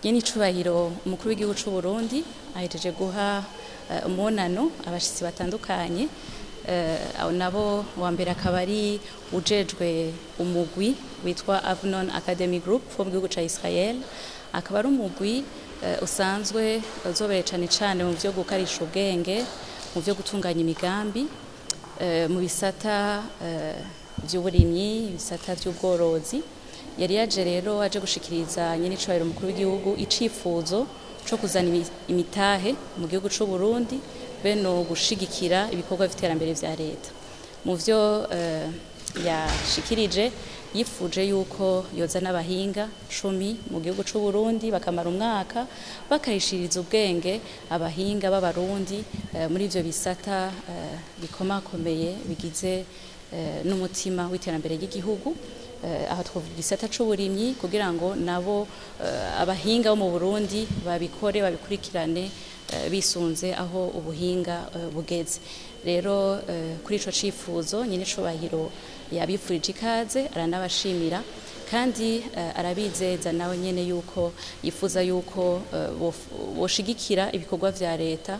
Nyenicubahiro umukuru w'igihugu c'u Burundi ahejeje guha umunano abashitsi batandukanye, abo nabo wa mbere akaba ari ujejwe umugwi witwa Avnon Academy Group wo mu gihugu ca Israel, akaba ari umugwi usanzwe uzobereye cane cane mu vyo gukarisha ubwenge, mu vyo gutunganya imigambi, mu bisata vy'uburimyi, ibisata vy'ubworozi. Yari yaje rero aje gushikiriza nyenicubahiro umukuru w'igihugu icifuzo co kuzana imitahe mu gihugu c'u Burundi be no gushigikira ibikorwa vy'iterambere vya leta. Mu vyo yashikirije, yifuje yuko yozana abahinga 10 mu gihugu c'u Burundi bakamara umwaka bakarishiriza ubwenge abahinga b'abarundi muri ivyo bisata bikomakomeye bigize n'umutima w'iterambere ry'igihugu. Aha twavuga igisata c'uburimyi kugira ngo nabo abahinga bo mu Burundi babikore, babikurikirane bisunze aho ubuhinga bugeze. Rero kuri ico cifuzo nyenicubahiro yabifurije ikaze, aranabashimira kandi arabizeza nawe nyene yuko yifuza yuko boshigikira ibikorwa vya leta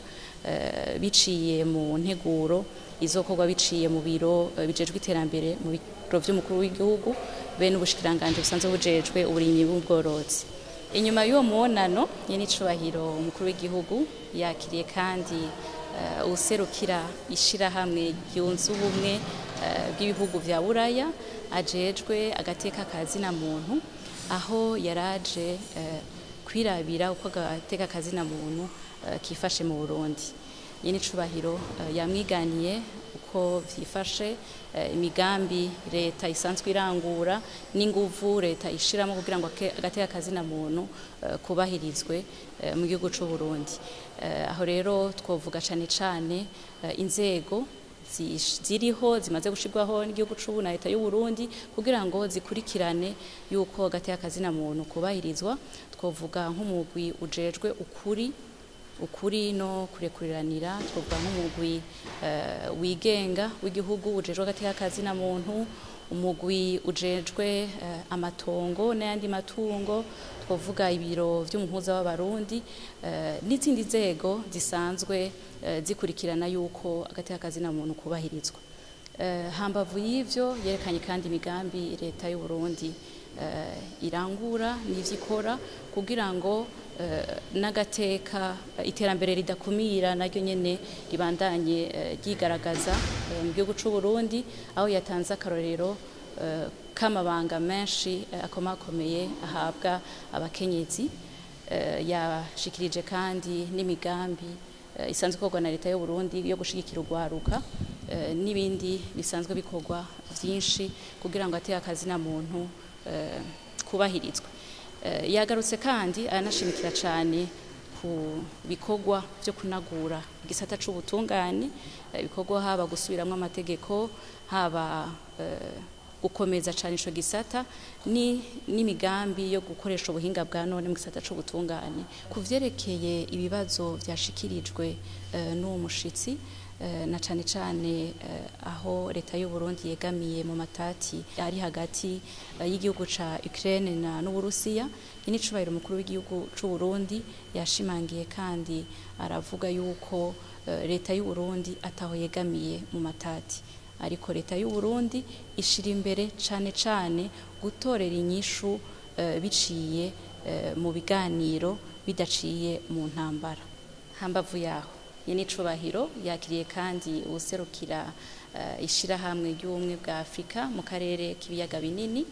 biciye mu nteguro izokorwa biciye mu biro bijejwe iterambere, mu biro vy'umukuru w'igihugu be n'ubushikiranganje busanzwe bujejwe uburimyi bw'ubworozi. Inyuma y'uwo muonano, nyenicubahiro umukuru w'igihugu yakiriye kandi userukira ishirahamwe ryunze ubumwe bw'ibihugu vya Buraya ajejwe agateka kazina muntu, aho yaraje kwirabira uko agateka kazina muntu kifashe mu Burundi. Nyenicubahiro yamwiganiye uko vyifashe, imigambi leta isanzwe irangura n'inguvu leta ishiramo kugira ngo agateka kazina muntu kubahirizwe mu gihugu c'u Burundi. Aho rero twovuga cane cane inzego ziriho zimaze gushirwaho n'igihugu c'ubu na leta y'u Burundi kugira ngo zikurikirane yuko agateka kazina muntu kubahirizwa. Twovuga nk'umugwi ujejwe ukuri no kurekuriranira, twovuga nk'umugwi wigenga w'igihugu ujejwe agateka kazina muntu, umugwi ujejwe amatongo n'ayandi matungo, twovuga ibiro vy'umuhuza w'abarundi n'izindi nzego zisanzwe zikurikirana yuko agateka kazina muntu kubahirizwa. Hambavu y'ivyo, yerekanye kandi imigambi leta y'u Burundi irangura n'ivyo ikora kugira ngo n'agateka iterambere ridakumira naryo nyene ribandanye ryigaragaza mu gihugu c'u Burundi, aho yatanze akarorero k'amabanga menshi akomakomeye ahabwa abakenyezi. Yashikirije kandi n'imigambi isanzwe ikorwa na leta y'u Burundi yo gushigikira urwaruka n'ibindi bisanzwe bikorwa vyinshi kugira ngo ateye akazina muntu kubahirizwe. Yagarutse kandi aranashimikira cane ku bikorwa vyo kunagura igisata c'ubutungane, ibikorwa haba gusubiramwo amategeko, haba gukomeza cane ico gisata n'imigambi yo gukoresha ubuhinga bwa none mu gisata c'ubutungane. Ku vyerekeye ibibazo vyashikirijwe n'uwo mushitsi, na cane cane aho leta y'u Burundi yegamiye mu matati ari hagati y'igihugu ca Ukraine na n'Uburusiya, nyenicubahiro umukuru w'igihugu c'u Burundi yashimangiye kandi aravuga yuko leta y'u Burundi ataho yegamiye mu matati, ariko leta y'u Burundi ishira imbere cane cane gutorera inyishu biciye mu biganiro bidaciye mu ntambara. Hambavu yaho, nyenicubahiro yakiriye kandi uwuserukira ishirahamwe ry'ubumwe bwa Afrika mu karere k'ibiyaga binini,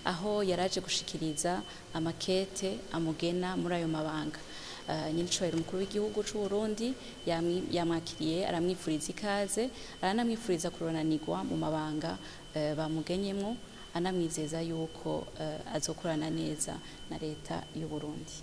aho yaraje gushikiriza amakete amugena muri ayo mabanga. Nyenicubahiro umukuru w'igihugu c'u Burundi yamwakiriye, aramwifuriza ikaze, aranamwifuriza kuronanirwa mu mabanga bamugenyemwo, anamwizeza yuko azokorana neza na leta y'u Burundi.